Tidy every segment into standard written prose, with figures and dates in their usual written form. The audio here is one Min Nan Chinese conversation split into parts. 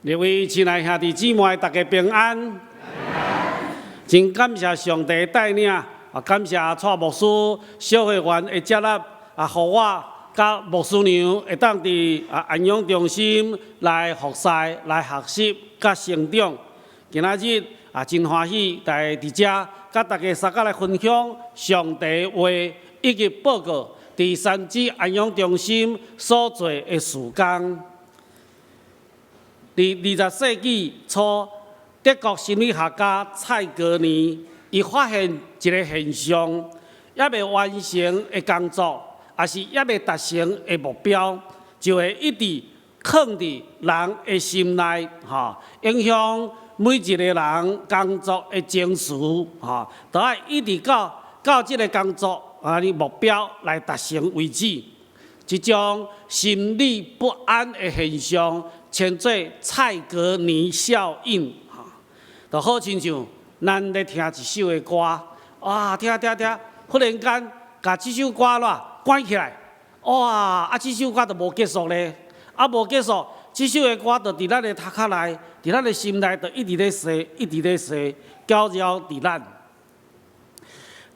各位親愛兄弟姊妹，大家平安。真感謝上帝帶領，啊，感謝蔡牧師、小會員的接納，啊，予我佮牧師娘會當佇啊安養中心來服侍、來學習、佮成長。今仔日啊，真歡喜來佇遮佮大家相佮來分享上帝話，以及報告佇三芝安養中心所做的事工。佇20世紀初，德國心理學家蔡格尼伊發現一个現象：猶未完成的工作，抑是猶未達成的目標，就會一直囥佇人的心內，吼，影響每一个人工作的情緒，吼，都愛一直到到這个工作啊，你目標來達成為止。這種心理不安的現象，稱做蔡格尼效應，吼，就好親像咱咧聽一首的歌，哇，聽聽聽，忽然間共這首歌啦關起來，哇，啊，這首歌就無結束咧，啊，無結束，這首的歌就佇咱的頭殼內，佇咱的心內，就一直咧踅，一直咧踅，攪擾佇咱。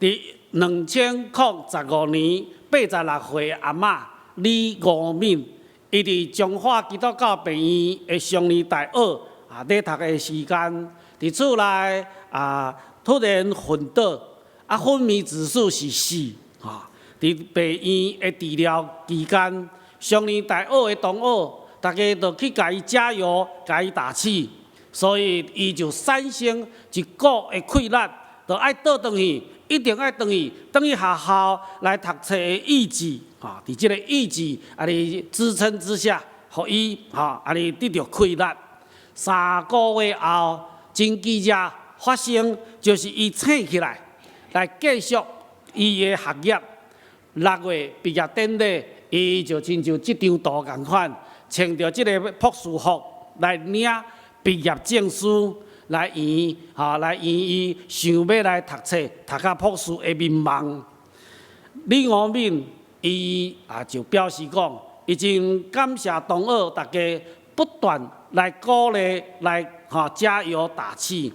佇2015年，86歲阿嬤李吳敏，伊佇彰化基督教病院的雙年大學啊，咧讀的時間，佇厝內啊突然昏倒，啊昏迷指數是4，吼。佇病院的治療期間，雙年大學的同學，大家就去共伊加油，共伊打氣，所以伊就產生一股的氣力，就愛倒轉去，一定愛轉去，轉去學校來讀冊的意志，吼，佇這个意志啊，哩支撐之下，予伊吼啊哩得著氣力。3個月後，真奇蹟發生，就是伊醒起來，來繼續伊的學業。6月畢業典禮，伊就親像這張圖仝款，穿著這个博士服來領畢業證書，來圓吼來圓伊想欲來讀冊讀到博士的眠夢。李吳敏伊也就表示講，伊真感謝同學大家不斷來鼓勵、來吼加油打氣，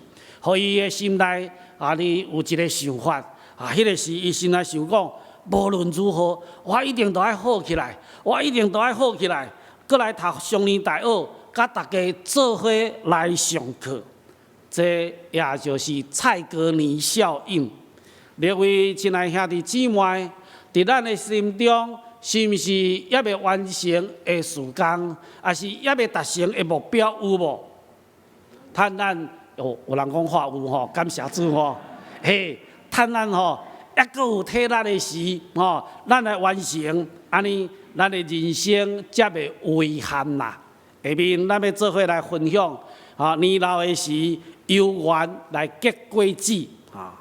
予伊的心內啊，哩有一个想法啊，彼个時伊心內想講，無論如何，我一定都愛好起來，我一定都愛好起來，閣來讀雙年大學，佮大家做伙來上課。這也就是蔡格尼效應。各位親愛兄弟姊妹，佇咱的心中，是毋是猶未完成的事工，抑是猶未達成的目標有無？趁咱哦，有人講話有吼，感謝主吼，嘿，趁咱吼猶閣有體力的時吼，咱來完成，按呢，咱的人生才袂有遺憾啦。下面咱欲做伙來分享，吼，年老的時有緣來結果子，啊。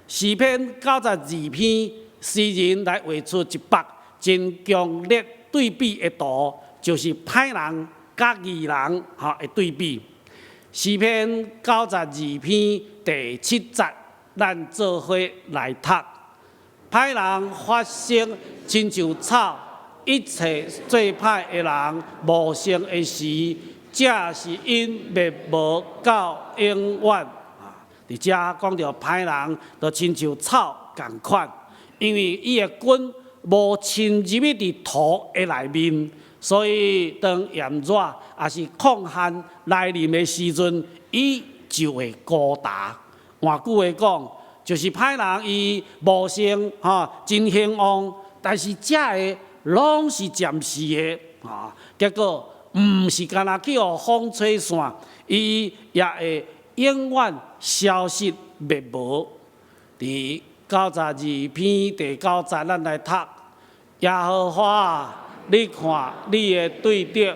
詩篇92篇，詩人來畫出一幅真強烈對比的圖，就是歹人佮義人吼的對比。詩篇92篇第七節，咱做伙來讀。歹人發生親像草，一切做歹的人茂盛的時，這是因滅無到永遠。啊，佇遮講著歹人，就親像草仝款，因為伊的根無深入去佇土的內面，所以當炎熱抑是曠旱來臨的時陣，伊就會孤單。換句話講，就是歹人伊茂盛吼真興旺，但是這个攏是暫時的，吼，結果毋是干焦去予風吹散，伊也會永遠消失滅無。佇92篇第9節，咱來讀：耶和華，你看你的對敵，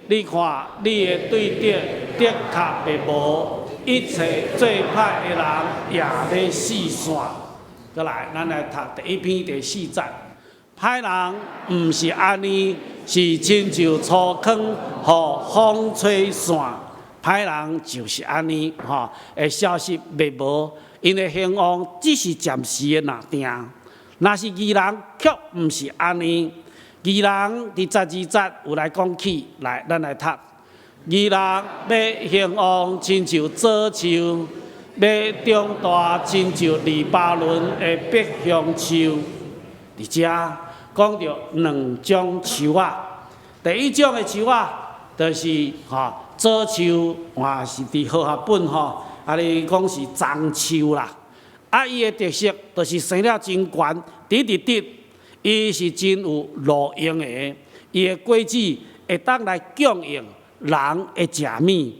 你看你的對敵的確滅無，一切做歹的人也欲四散。閣來，咱來讀第一篇第四節。歹人毋是按呢，是親像粗糠，予風吹散。歹人就是按呢，吼，會消失滅無，𪜶的興旺只是暫時的爾定。若是義人，卻毋是按呢。義人佇12節有來講起來，咱來讀。義人欲興旺，親像棗樹；欲長大，親像黎巴嫩的柏香樹。佇遮講著兩種樹仔，第一種的樹仔就是吼棗樹，嘛是佇和合本吼，啊你講是樟樹啦。啊，伊的特色就是生了真懸，直直直，伊是真有路用的，伊的果子會當來供應人的食物。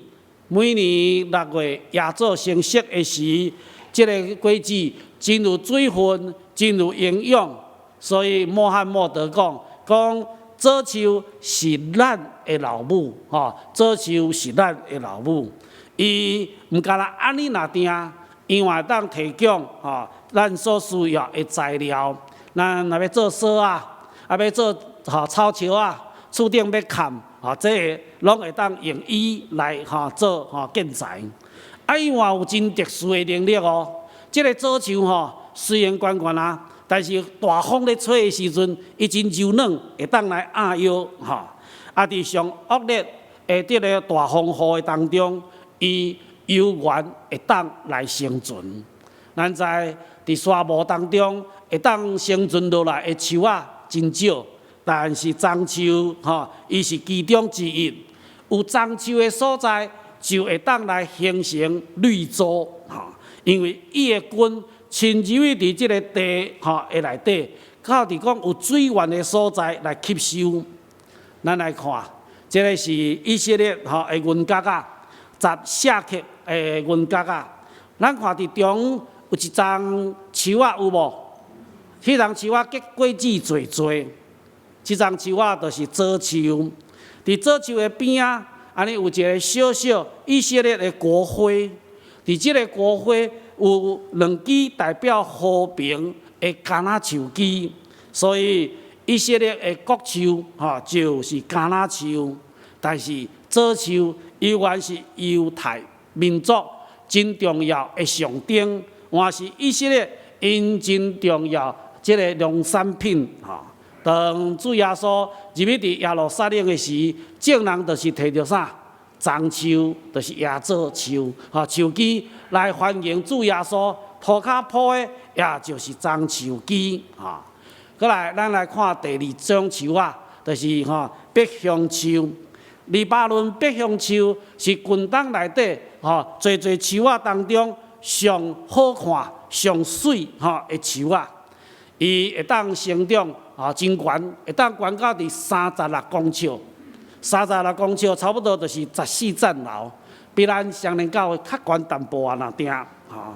每年6月椰棗成熟的時，這个果子真有水分，真有營養。所以穆罕默德講，講棗樹是咱的老母，吼，棗樹是咱的老母。伊毋干焦按呢爾定，伊嘛會當提供吼咱所需要的材料。咱若欲做索仔，啊欲做吼草石仔，厝頂欲崁，吼，這个攏會當用伊來吼做吼建材。啊，伊嘛有真特殊的能力哦。這个棗樹吼，雖然懸懸啊，但是大風咧吹的時陣，伊真柔軟，會當來壓腰吼。啊，佇上惡劣的這个大風雨的當中，伊猶原會當來生存。咱知佇沙漠當中會當生存落來的樹仔真少，但是樟樹吼，伊是其中之一。有樟樹的所在，就會當來形成綠洲吼，因為伊的根深入去佇這个地吼的內底，靠佇講有水源的所在來吸收。咱來看，這个是以色列吼的銀角仔，10舍客的銀角仔。咱看佇中有一叢樹仔有無？彼叢樹仔結果子濟濟，這叢樹仔就是棗樹。佇棗樹的邊仔，按呢有一个小小以色列的國徽。佇這个國徽有兩支代表和平的橄欖樹枝，所以以色列的國樹吼就是橄欖樹。但是棗樹猶原是猶太民族真重要的象徵，嘛是以色列𪜶真重要這个農產品吼。當主耶穌入去佇耶路撒冷的時，眾人就是提著啥？樟樹，就是椰棗樹，吼樹枝來歡迎主耶穌。塗跤鋪的，也就是樟樹枝，吼。過來，咱來看第二種樹仔，就是吼柏香樹。黎巴嫩柏香樹是近東內底吼濟濟樹仔當中上好看、上媠吼的樹仔。伊會當生長吼真懸，會當懸到佇36公尺。36公尺差不多就是14層樓，比咱雙連教會較懸淡薄仔爾定吼。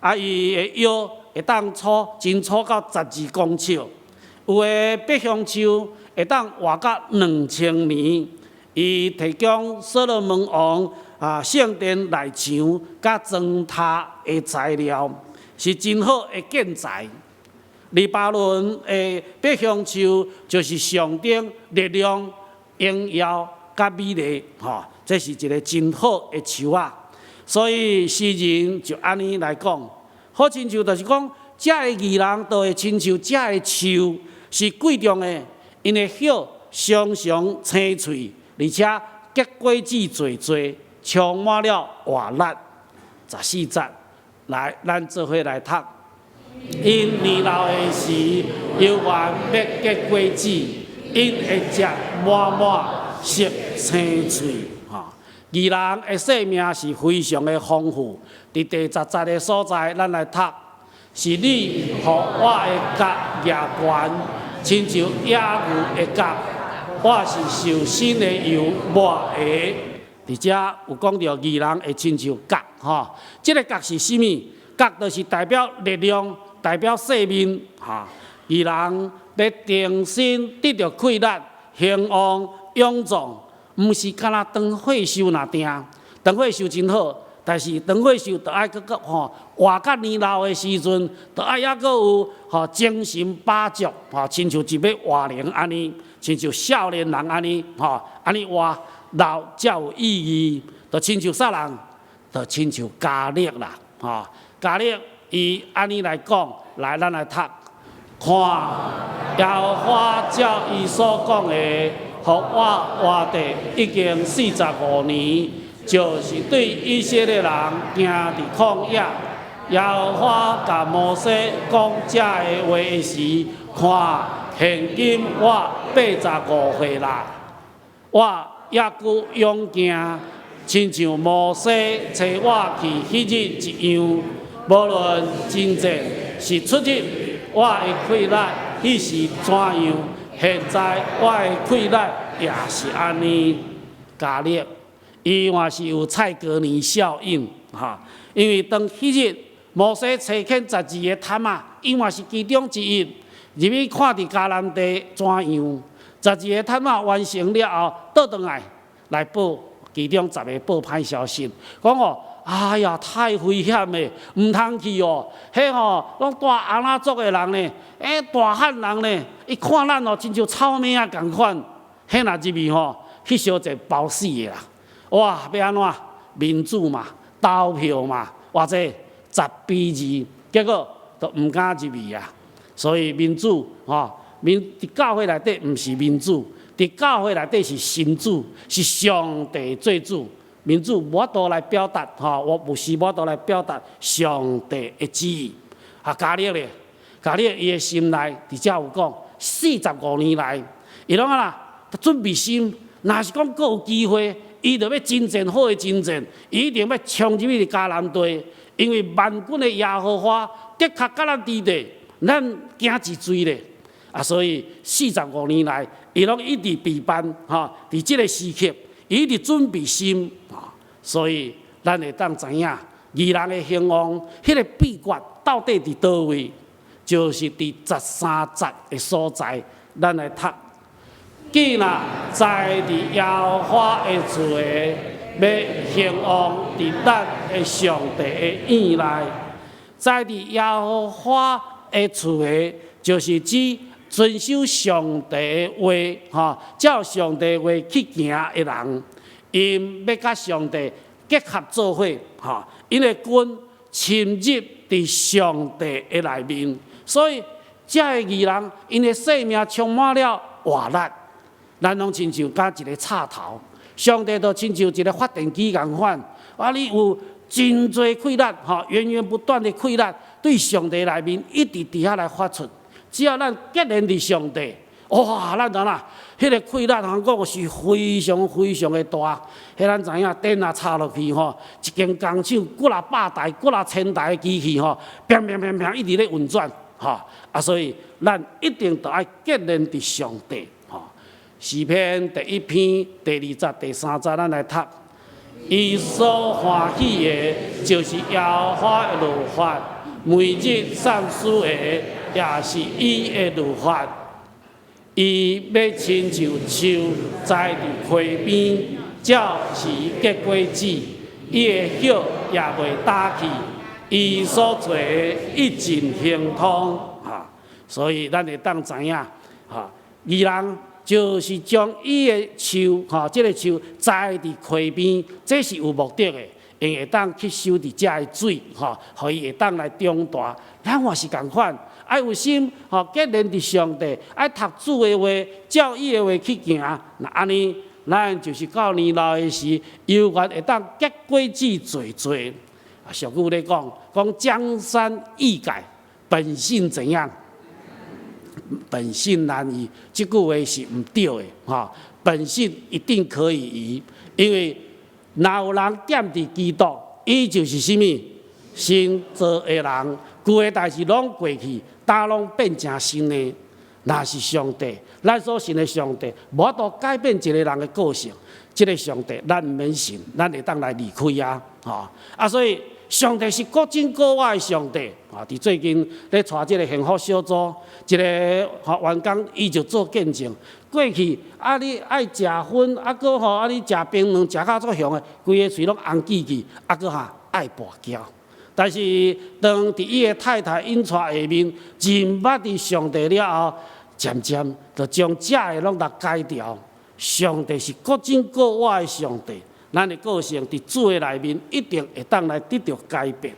啊，伊的腰會當粗，真粗到12公尺。有的柏香樹會當活到2000年。伊提供所羅門王啊聖殿內牆佮磚塔的材料，是真好的建材。黎巴嫩的柏香樹就是象徵力量、榮耀佮美麗，吼，這是一个真好的樹仔。所以詩人就按呢來講，好親像就是講，遮的義人就會親像遮的樹是貴重的，𪜶的葉常常青翠，而且結果子濟濟，充滿了活力。14節，來，咱做伙來讀。𪜶年老的時，猶原欲結果子，𪜶會食滿滿色青翠。吼，義人的生命是非常的豐富。佇第10節的所在，咱來讀，是你予我的角舉懸，親像野牛的角。我是受新的油抹的。佇遮有講著義人會親像角，吼，這个角是啥物？角就是代表力量，代表生命，吼。義人欲重新得著氣力、興旺、勇壯，毋是干焦長歲壽爾定。長歲壽真好，但是長歲壽著愛閣閣吼活較年老的時陣，著愛猶閣有吼精神飽足，吼親像一尾活靈按呢，親像少年人按呢，吼按呢活老才有意義。就親像啥人？就親像迦勒啦，吼迦勒伊按呢來講，來咱來讀，看耶和華照伊所講的，予我活著已經45年，就是對以色列人行佇曠野。耶和華共摩西講這个話的時，看，現今我85歲啦，我猶閣勇健，親像摩西差我去彼日一樣。無論征戰是出入，我的氣力彼時怎樣，現在我的氣力也是按呢。迦勒，伊嘛是有蔡格尼效應，哈，因為當彼日摩西差遣12個探馬，伊嘛是其中之一，入去看佇迦南地怎樣。12個探馬完成了後，倒轉來來報，其中十個報歹消息，講哦，哎呀，太危險的，毋通去哦！彼吼攏帶亞衲族的人呢，欸，大漢人呢，伊看咱哦，親像草蛉仔仝款。彼若入去吼，去相戰包死的啦！哇，欲按怎？民主嘛，投票嘛，偌濟10比2，結果都毋敢入去啊！所以民主吼，民佇教會內底毋是民主，佇教會內底是神主，是上帝做主。民主無法度來表達，吼，我不是無法度來表達上帝的旨意。啊，迦勒咧，迦勒伊的心內佇遮有講，45年來，伊攏按怎準備心，若是講閣有機會，伊就欲征戰好的征戰，伊一定欲衝入去迦南地，因為萬軍的耶和華的確佮咱佇咧，咱驚一濟咧。啊，所以四十五年來，伊攏一直備辦，吼，佇這个時刻，伊一直準備心，所以咱會當知影，義人的興旺，彼个秘訣到底佇佗位？就是佇13節的所在，咱來讀。既若栽佇耶和華的厝的，欲興旺佇咱的上帝的院內。栽佇耶和華的厝的，就是指遵守上帝的話，吼，照上帝話去行的人，𪜶欲佮上帝結合做伙，吼，𪜶的根深入佇上帝的內面，所以這个義人，𪜶的生命充滿了活力。咱攏親像佮一个插頭，上帝就親像一個發電機仝款，啊，你有真濟氣力，吼，源源不斷的氣力，對上帝內面一直佇遐來發出。只要咱結連佇上帝，哇，咱知影，彼个氣力通講是非常非常的大。彼咱知影，電若插落去吼，一間工廠幾若百台、幾若千台的機器吼，砰砰砰砰一直咧運轉，吼啊，所以咱一定著愛結連佇上帝，吼。詩篇第一篇第二節、第三節，咱來讀。伊所歡喜的，就是耶和華的律法，每日散思的，也是伊的律法。伊欲親像樹栽佇溪邊，照時結果子，伊的葉也袂焦去。伊所做的一盡亨通，哈！所以咱會當知影，哈，義人就是將伊的樹，吼，這个樹栽佇溪邊，這是有目的的，𪜶會當去收佇遮的水，吼，予伊會當來長大。咱嘛是仝款，愛有心，吼，結連佇上帝，愛讀主的話，照伊的話去行。若按呢，咱就是到年老的時，猶原會當結果子濟濟。啊，俗語咧講，講江山易改，本性怎樣？本性難移，這句話是毋對的，吼。本性一定可以移，因為若有人踮佇基督，伊就是啥物？新造的人，舊的代誌攏過去，焦攏變成新的。若是上帝，咱所信的上帝，無法度改變一個人的個性。這个上帝，咱毋免信，咱會當來離開啊，吼啊！所以上帝是古今古我的上帝啊！佇最近咧帶這个幸福小組，一个吼員工，伊就做見證。過去啊，你愛食薰，啊，閣吼啊，你食檳榔食甲足凶的，規个喙攏紅記記，啊，閣哈愛跋筊。但是當佇伊的太太引帶下面，認捌佇上帝了後，漸漸就將這个攏共改掉。上帝是古今古我的上帝，咱的個性佇主的內面一定會當來得著改變。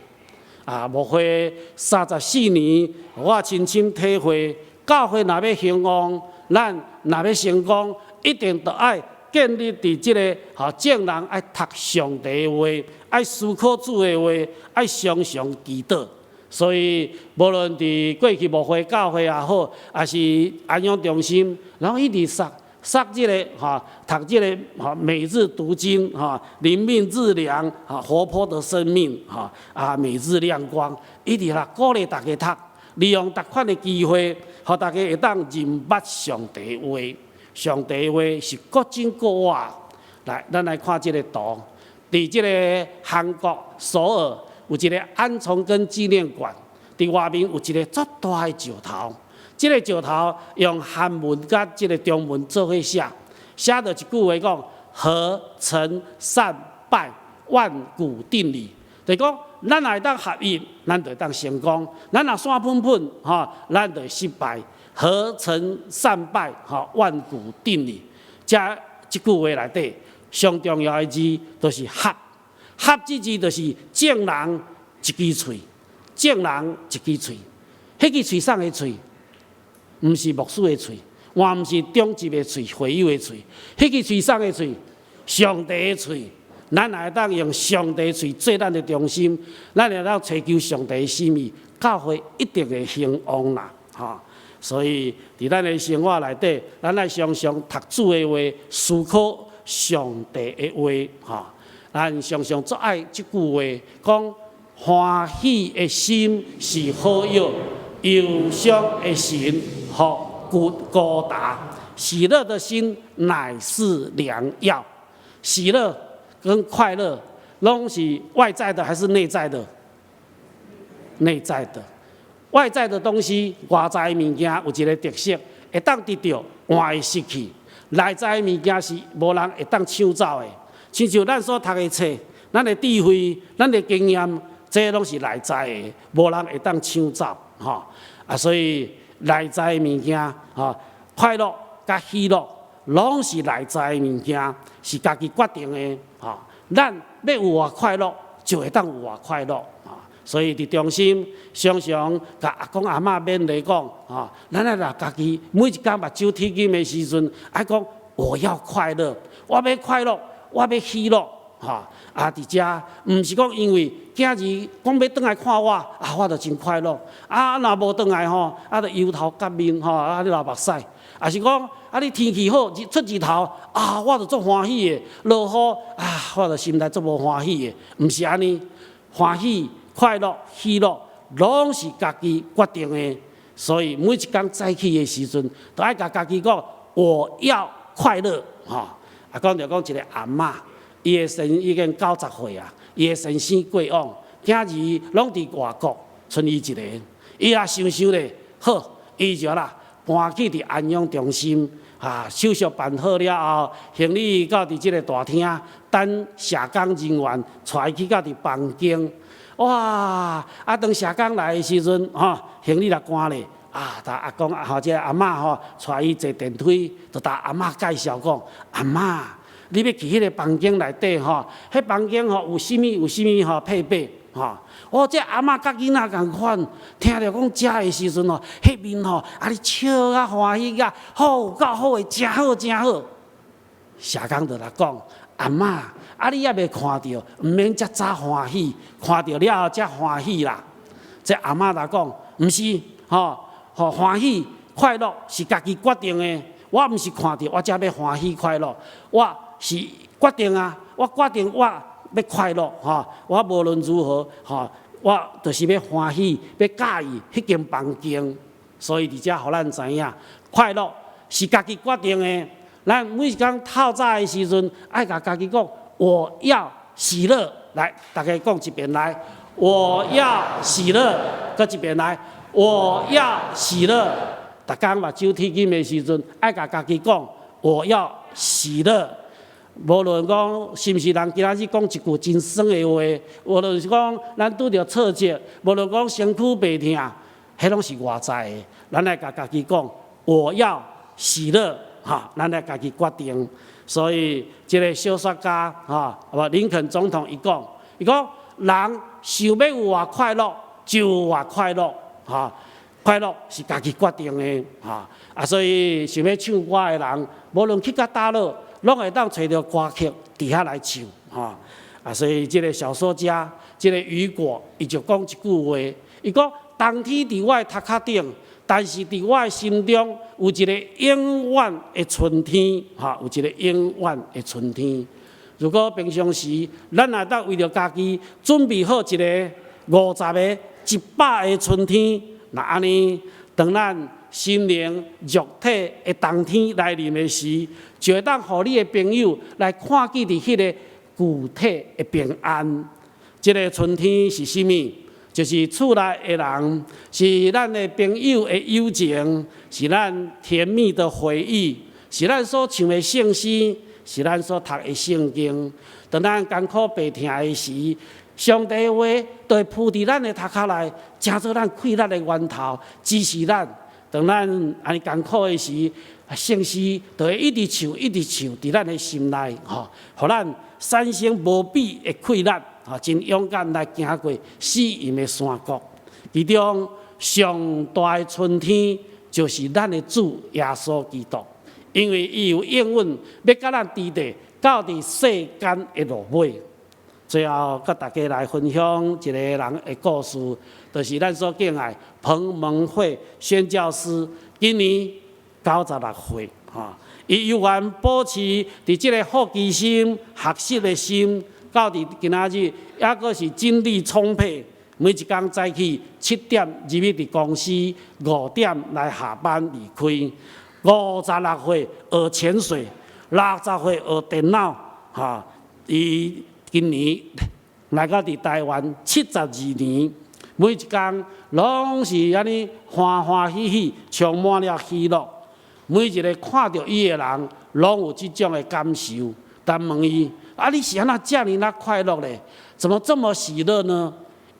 啊，牧會34年，我親身體會，教會若欲興旺，咱若欲成功，一定著愛建立佇這个吼，眾人愛讀上帝話，愛思考主的話，愛常常祈禱。所以，無論佇過去牧會教會也好，抑是安養中心，然後一直誦誦這个吼，讀這个吼，每日讀經吼，靈命日糧吼，活潑的生命吼，啊，每日亮光，一直啦鼓勵大家讀，利用逐款的機會，予大家會當認捌上帝話。上帝話是閣真閣活。來，咱來看這个圖，佇這个韓國首爾有一个安重根紀念館，佇外面有一个足大的石頭，這个石頭用韓文佮這个中文做伙寫，寫著一句話講：合成善敗，萬古定理。就是講，咱若會當合一，咱就會當成功；咱若散噴噴，吼，咱就會失敗。合成善敗，吼，萬古定理。這這句話內底上重要的字，就是合。合這字就是眾人一支喙，眾人一支喙。彼支喙啥的喙？毋是牧師的喙，嘛毋是長執的喙、會友的喙。彼支喙啥的喙？上帝的喙。咱若會當用上帝喙做咱的中心，咱會當尋求上帝的心意，教會一定會興旺啦，吼。所以，佇咱的生活內底，咱愛常常讀主的話，思考上帝的話，吼。咱常常足愛這句話，講歡喜的心是好藥，憂傷的神予骨孤達。喜樂的心乃是良藥。喜樂跟快樂，攏是外在的還是內在的？內在的。外在的東西，外在的物件有一个特色，會當得著，嘛會失去。內在的物件是無人會當搶走的。親像咱所讀的冊、咱的智慧、咱的經驗，這攏是內在的，無人會當搶走，吼。啊，所以內在的物件，吼，快樂佮喜樂，攏是內在的物件，是家己決定的，吼。咱欲有偌快樂，就會當有偌快樂，所以佇中心常常共阿公阿嬤勉勵講，吼，咱愛來家己每一工目睭鐵金的時陣，愛講我要快樂，我欲快樂，我欲喜樂，吼。啊，佇遮毋是講因為囝兒講欲轉來看我，啊，我就真快樂。啊，若無轉來吼，啊，就憂頭結面吼，啊，咧流目屎。抑是講，啊，你天氣好，出日頭，啊，我就足歡喜的；落雨，啊，我就心內足無歡喜的。毋是按呢，歡喜、快樂、喜樂，攏是家己決定的。所以每一工早起的時陣，都愛共家己講：我要快樂，吼。啊，講著講一个阿嬤，伊的先已經90歲啊，伊的先生過往，囝兒攏佇外國，賰伊一个。伊也想想咧，好，伊就啦搬去佇安養中心，啊，手續辦好了後，行李到佇這个大廳，等社工人員帶伊去到佇房間。哇！啊，當社工來的時陣，吼，行李就關咧，啊，共阿公或者阿嬤吼，帶伊坐電梯，就共阿嬤介紹講：阿嬤，你欲去彼个房間內底吼，彼房間吼有啥物有啥物吼配備吼。哦，這阿嬤佮囡仔仝款，聽著講遮的時陣吼，彼面吼啊咧笑啊歡喜啊，好有夠好的，誠好誠好。社工就來講：阿嬤，啊你猶未看著，毋免遮早歡喜，看著了後才歡喜啦。這阿嬤就講：毋是，吼，吼歡喜快樂是家己決定的，我毋是看著我才欲歡喜快樂，我是決定啊，我決定我欲快樂，吼，我無論如何，吼，我就是欲歡喜，欲佮意彼間房間。所以佇遮予咱知影，快樂是家己決定的。咱每一工透早的時陣，愛共家己講：我要喜樂。來，大家講一遍來，我要喜樂。閣一遍來，我要喜樂。逐工目睭鐵金的時陣，愛共家己講：我要喜樂。無論講是毋是人今仔日講一句真酸的話，無論是講咱拄著挫折，無論講身軀病疼，彼攏是外在的。咱愛共家己講：我要喜樂。哈，咱來家己決定。所以，這个小說家，哈，無林肯總統伊講，伊講人想欲有偌快樂，就有偌快樂，哈。快樂是家己決定的，哈啊！所以想欲唱歌的人，無論去到佗落，攏會當揣著歌曲佇遐來唱，哈啊！所以這個小說家，這個雨果，伊就講一句話，伊講：冬天佇我的頭殼頂，但是佇我的心中有一個永遠的春天，哈，有一個永遠的春天。如果平常時，咱若當為著家己準備好一個50個、100個春天。若按呢，當咱心靈、肉體的冬天來臨的時，就會當予你的朋友來看見佇彼個具體的平安。這個春天是啥物？就是厝內的人，是咱的朋友的友情，是咱甜蜜的回憶，是咱所唱的聖詩，是咱所讀的聖經。當咱艱苦病疼的時，上帝話就會鋪佇咱的頭殼內，成做咱氣力的源頭，支持咱。當咱按呢艱苦的時，聖詩就會一直唱，一直唱，佇咱的心內，吼，予咱產生無比的氣力，吼，真勇敢來行過死蔭的山谷。其中上大的春天，就是咱的主耶穌基督，因為伊有應允，欲佮咱佇佇到佇世間的落尾。最後，佮大家來分享一個人的故事，就是咱所敬愛彭蒙惠宣教師，今年96歲，吼，伊猶原保持佇這個好奇心、學習的心，到佇今仔日，猶閣是精力充沛。每一工早起7點入去佇公司，5點來下班離開。56歲學潛水，60歲學電腦，吼，伊今年來到佇台灣72年，每一工攏是按呢歡歡喜喜，充滿了喜樂。每一個看著伊的人，攏有這種的感受。但問伊：啊，你是按怎遮爾仔快樂咧？怎麼這麼喜樂呢？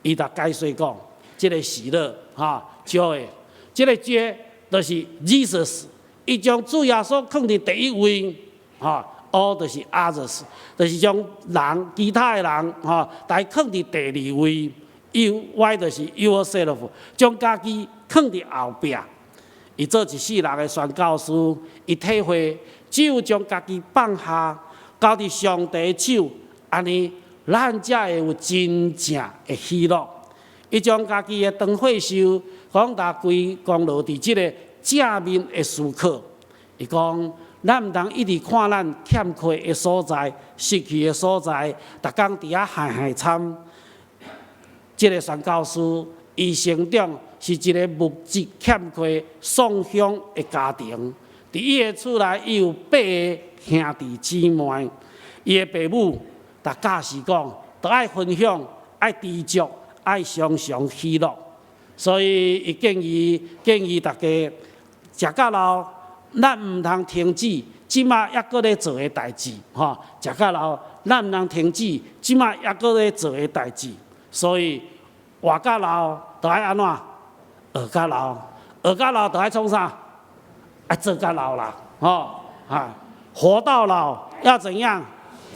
伊就解釋講：這個喜樂，哈，joy，這個 J 就是 Jesus，伊將主耶穌放佇第一位，哈。O 就是 others，就是將人其他的人吼，來放佇第二位。U Y 就是 yourself，將家己放佇後壁。伊做一世人的宣教師，伊體會只有將家己放下，交佇上帝手，按呢，咱才會有真正的喜樂。伊將家己的長歲壽，講達歸功勞佇這個正面的思考。伊講，咱毋通一直看咱欠缺的所在、失去的所在，逐工佇遐害害慘。這個宣教師，伊成長是一個物質欠缺、喪鄉的家庭。佇伊的厝內，伊有八個兄弟姊妹。伊的爸母，逐教示講，著愛分享、愛知足、愛常常喜樂。所以，伊建議大家食到老，咱毋通停止，這馬猶閣咧做的代誌，吼，食到老，咱毋通停止，這馬猶閣咧做的代誌。所以，活到老，著愛按怎？學到老，學到老，著愛創啥？愛做到老啦，吼啊！活到老要怎樣？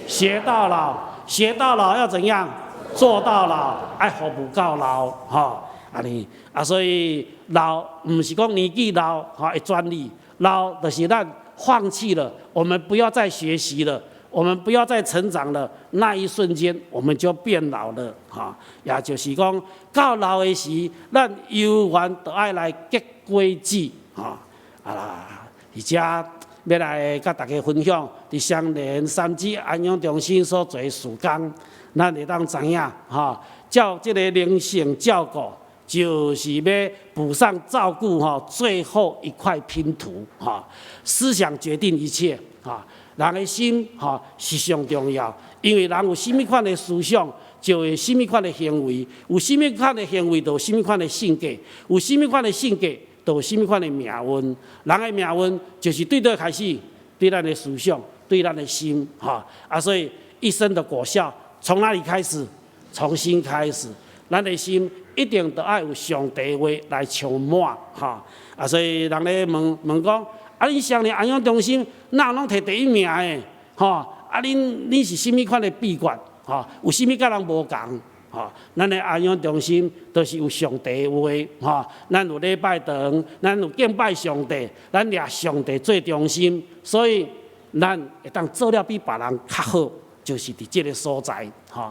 學到老，學到老要怎樣？做到老，愛服務到老，吼，按呢啊，所以老毋是講年紀老，吼會轉利，老就是咱放棄了，我們不要再學習了，我們不要再成長了，那一瞬間我們就變老了，哈，也就是講到老的時，咱猶原著愛來結果子，哈，啊，而且欲來佮大家分享，佇雙連三芝安養中心所做的事工，咱會當知影，吼，照這個靈性照顧，就是欲補上照顧吼最後一塊拼圖，哈，思想決定一切，哈，人的心吼是上重要，因為人有啥物款的思想，就會啥物款的行為，有啥物款的行為，就有啥物款的性格，有啥物款的性格，就有啥物款的命運。人的命運就是對佗開始，對咱的思想，對咱的心，哈啊，所以一生的果效從哪裡開始？從心開始。咱的心一定著愛有上帝話來充滿，哈啊，所以人咧問問講，啊，恁雙連安養中心哪攏提第一名的，吼啊，恁恁是啥物款的秘訣？吼，有啥物佮人無仝？吼，咱的安養中心都是有上帝的話，吼，咱有禮拜堂，咱有敬拜上帝，咱掠上帝做中心，所以咱會當做了比別人較好，就是佇這个所在，吼。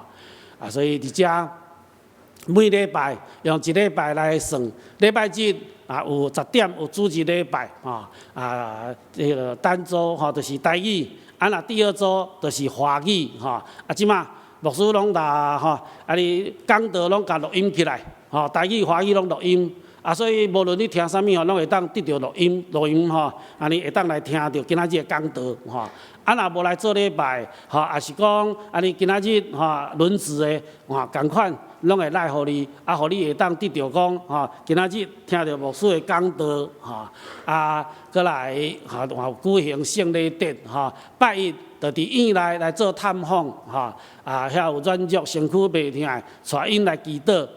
啊，所以佇遮每禮拜用一禮拜來算，禮拜日啊有10點有主日禮拜，吼，啊，這个單週吼就是台語，啊若第二週就是華語，吼，啊這馬。牧師攏共吼，啊你講道攏共錄音起來，吼，台語、華語攏錄音，啊，所以無論你聽啥物吼，攏會當得著錄音，錄音吼，按呢會當來聽著今仔日的講道，吼。啊，若無來做禮拜，吼，抑是講按呢今仔日吼輪值的，吼，仝款攏會來予你，啊，予你會當得著講，吼，今仔日聽著牧師的講道，吼，啊，閣來吼，嘛有舉行聖禮典，吼，拜一就佇院內來做探訪，吼，啊，遐有軟弱身軀袂疼的，帶𪜶來祈禱。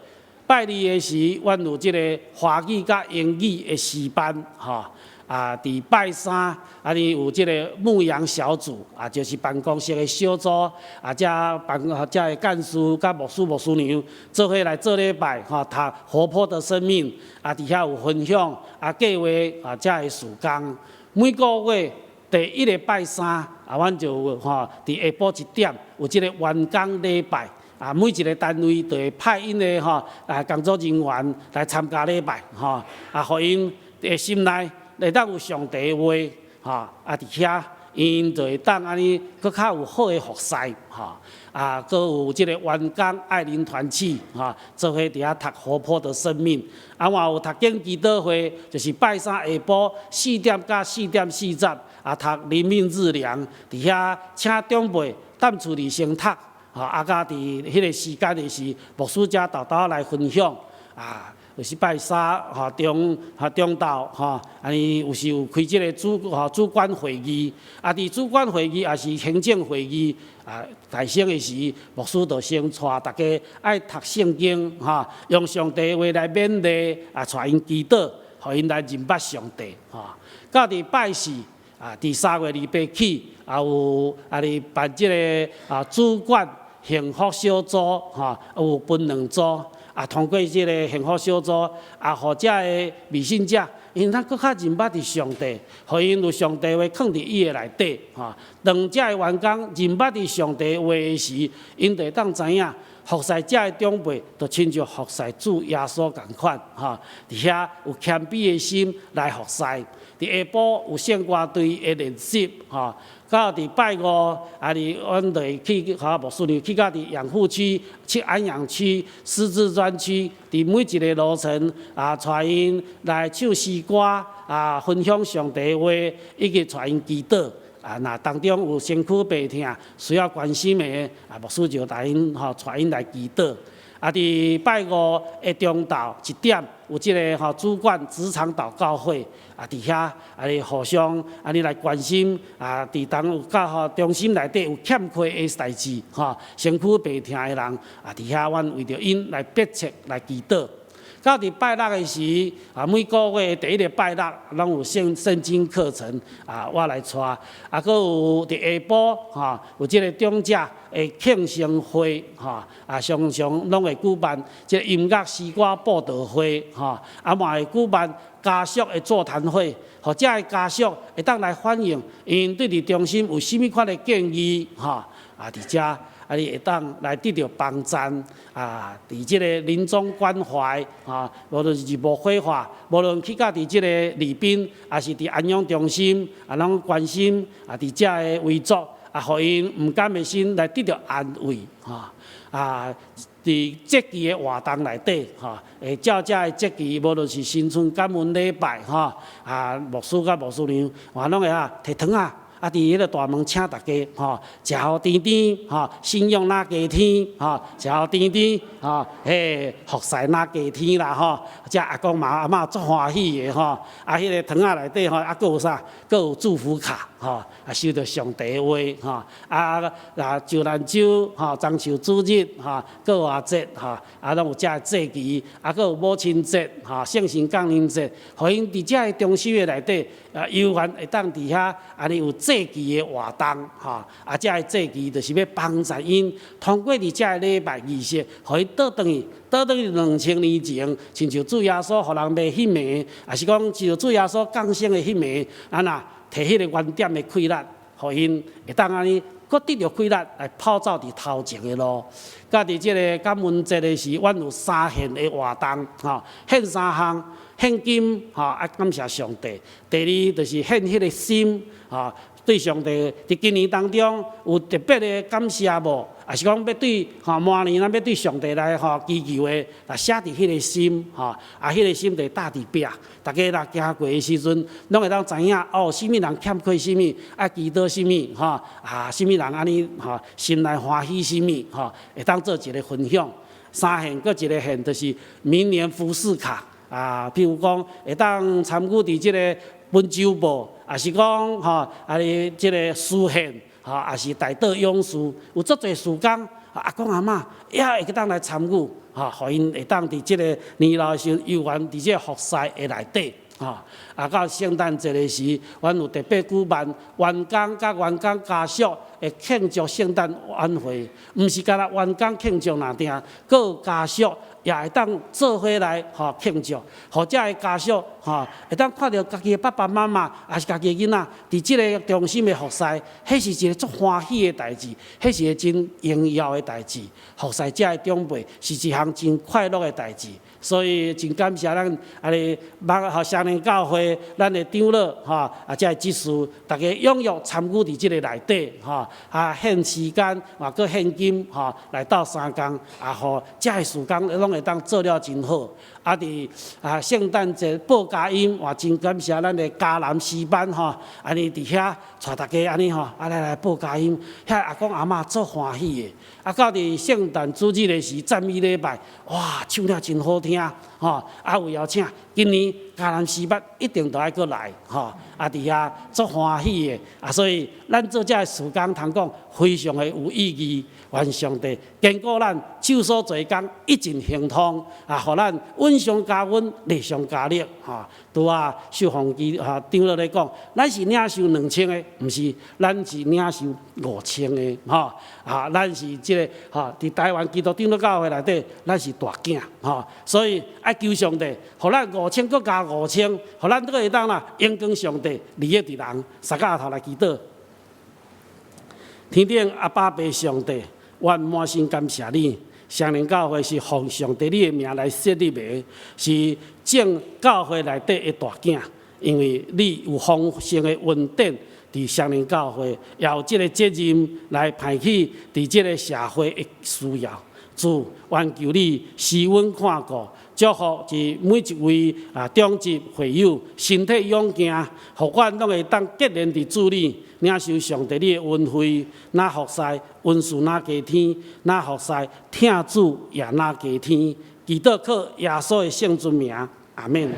拜二的時，阮有這个華語佮英語的詩班，吼，啊，佇拜三，啊，呢有這个牧羊小組，啊，就是辦公室的小組，啊，遮辦遮的幹事佮牧師、牧師娘做伙來做禮拜，吼，讀活潑的生命，啊，佇遐有分享，啊，計劃啊，遮的事工，每個月第一个拜三，啊，阮就有吼，佇下晡1點有這个員工禮拜，啊，每一个單位就會派𪜶的吼啊工作人員來參加禮拜，吼，啊，予𪜶的心內會當有上帝的話，吼，啊，佇遐𪜶就會當按呢，閣較有好的服侍，吼，啊，閣有這个員工愛鄰團契，吼，做伙佇遐讀活潑的生命，啊，嘛有讀經祈禱會，就是拜三下晡4點到4點40。啊，讀靈命日糧，佇遐請長輩踮厝裡先讀，吼，啊，佮佇彼个時間的時，牧師才沓沓來分享，啊，有時拜三吼中吼中晝吼，按呢有時有開這个主吼主管會議，啊，佇主管會議抑是行政會議啊，大聲的時，牧師就先帶大家愛讀聖經，吼，用上帝話來勉勵，啊，帶𪜶祈禱，予𪜶來認捌上帝，吼。到佇拜四。啊，佇3月28起，也有啊，咧辦這个啊主管幸福小組，吼，有分兩組，啊，通過這个幸福小組，啊，予遮的未信者，𪜶通閣較認捌佇上帝，予𪜶有上帝話囥佇伊的內底，吼。當遮的員工認捌佇上帝話的時，𪜶就會當知影服侍遮的長輩，就親像服侍主耶穌仝款，吼。佇遐有謙卑的心來服侍。佇下晡有聖歌隊的練習，吼。到佇拜五，啊，哩阮就會去，吼，牧師娘去到佇養護區、去安養區、失智專區，佇每一个樓層啊，帶𪜶來唱詩歌，啊，分享上帝話，以及帶𪜶祈禱。啊，若當中有身軀病疼需要關心的，啊，牧師就帶𪜶吼，帶𪜶來祈禱。啊，佇拜五的中晝1點有這个吼主管職場禱告會，啊，佇遐啊，咧互相按呢來關心，啊，佇當有教吼中心內底有欠缺的代誌，吼，身軀病疼的人，啊，佇遐阮為著𪜶來迫切來祈禱。到佇拜六的時，啊，每個月第一个拜六，攏有聖聖經課程，啊，我來帶，啊，閣有佇下晡，吼，有這个長者的慶生會，吼，啊，常常攏會舉辦這个音樂詩歌佈道會，吼，啊，嘛會舉辦家屬的座談會，予遮的家屬會當來反映，𪜶對佇中心有啥物款的建議，吼，啊，佇遮。啊，你會當來得著幫贊啊！佇這个臨終關懷啊，無論是日無火化，無論去到佇這个禮賓，抑是佇安養中心，啊，攏關心啊，佇遮的遺族啊，予𪜶毋甘的心來得著安慰，吼啊！佇節期的活動內底，吼，會照遮的節期，無論是新春感恩禮拜，吼，啊，牧師佮牧師娘，嘛攏會啊提糖仔。啊！佇彼个大門請大家吼，食予甜甜吼，信仰若加添吼，食予甜甜吼，嘿，服侍若加添啦吼，遮阿公媽阿嬤足歡喜的吼。啊，彼个糖仔內底吼，啊，閣有啥？閣有祝福卡吼。吼，啊，受著上帝的話，吼，啊，啊，石蘭州吼，樟樹主日，吼，過活節，吼，啊，攏有遮个祭期，啊，閣有母親節，吼，聖神降臨節，予𪜶佇遮个中心的內底，啊，悠閒會當佇遐，按呢有祭期的活動，吼，啊，遮个祭期就是欲幫助𪜶通過佇遮个禮拜儀式，予𪜶倒轉去，倒轉去2000年前，親像主耶穌予人罵彼暝，抑是講親像主耶穌降生的彼暝，啊若提彼个原點的氣力，予𪜶會當按呢，閣得著氣力來跑走佇頭前的路。佮佇這个感恩節的時，阮有三獻的活動，吼，獻三項，獻金，吼，啊感謝上帝。第二就是獻彼个心，吼，對上帝佇今年當中有特別的感謝無？抑是講欲對吼明年咱欲對上帝來吼祈求的，來寫佇彼个心，吼，啊，彼个心就貼佇壁，逐家若行過的時陣，攏會當知影哦，啥物人欠缺啥物，愛祈禱啥物，吼，啊，啥物人按呢吼，心內歡喜啥物，吼，會當做一个分享。三獻閣一个獻，就是明年服事卡啊，譬如講會當參與佇這个溫州報，抑是講吼，啊，你這个書獻。吼，抑是代禱勇士，有足濟事工，阿公阿嬤也會當來參與，吼，予𪜶會當佇這个年老的時陣，猶原佇這个服侍的內底，吼。啊，到聖誕節的時，阮有特別舉辦員工佮員工家屬會慶祝聖誕晚會，毋是干焦員工慶祝爾定，閣有家屬也會當做伙來吼慶祝，予遮个家屬吼會當看著家己的爸爸媽媽，抑是家己的囡仔，佇這个中心的服侍，彼是一个足歡喜的代誌，彼是一个真榮耀的代誌。服侍遮个長輩是一項真快樂的代誌，所以真感謝咱按呢網吼雙連教會，咱的長老吼啊，遮个執事，逐家踴躍參與佇這个內底吼，啊獻時間嘛，閣獻金吼來鬥相共，啊，予遮个事工攏會當做了真好。啊，佇啊聖誕節報佳音，嘛真感謝咱的迦南詩班吼，按呢佇遐帶逐家按呢吼，啊來來報佳音，遐阿公阿嬤足歡喜的。啊，到佇聖誕主日的時讚美禮拜，哇，唱了真好聽，吼！啊，有邀請，今年迦南詩班一定都愛閣來，吼！啊，佇遐足歡喜的，啊，所以咱做這个事工，通講非常的有意義。願上帝堅固咱手所做工一盡亨通，啊，予咱恩上加恩，力上加力，吼！拄仔秀鳳基哈長老咧講，咱是領受2000个，毋是，咱是領受5000个，吼！啊，咱是這个吼，佇台灣基督長老教會內底，咱是大囝，吼，所以愛求上帝，予咱五千閣加五千，予咱閣會當啦，榮光上帝，利益佇人，三個頭來祈禱。天頂阿爸父上帝，阮滿心感謝你。雙連教會是奉上帝你的名來設立的，是眾教會內底的大囝，因為你有豐盛的恩典佇雙連教會，也有這个責任來派去佇這个社會的需要。主，願求你施阮看顧，祝福佇每一位啊長執會友身體勇健，予阮攏會當結連佇主裡，領受上帝你的恩惠，若服侍恩賜若加添，若服侍疼主也若加添。祈禱靠耶穌的聖尊名，阿們。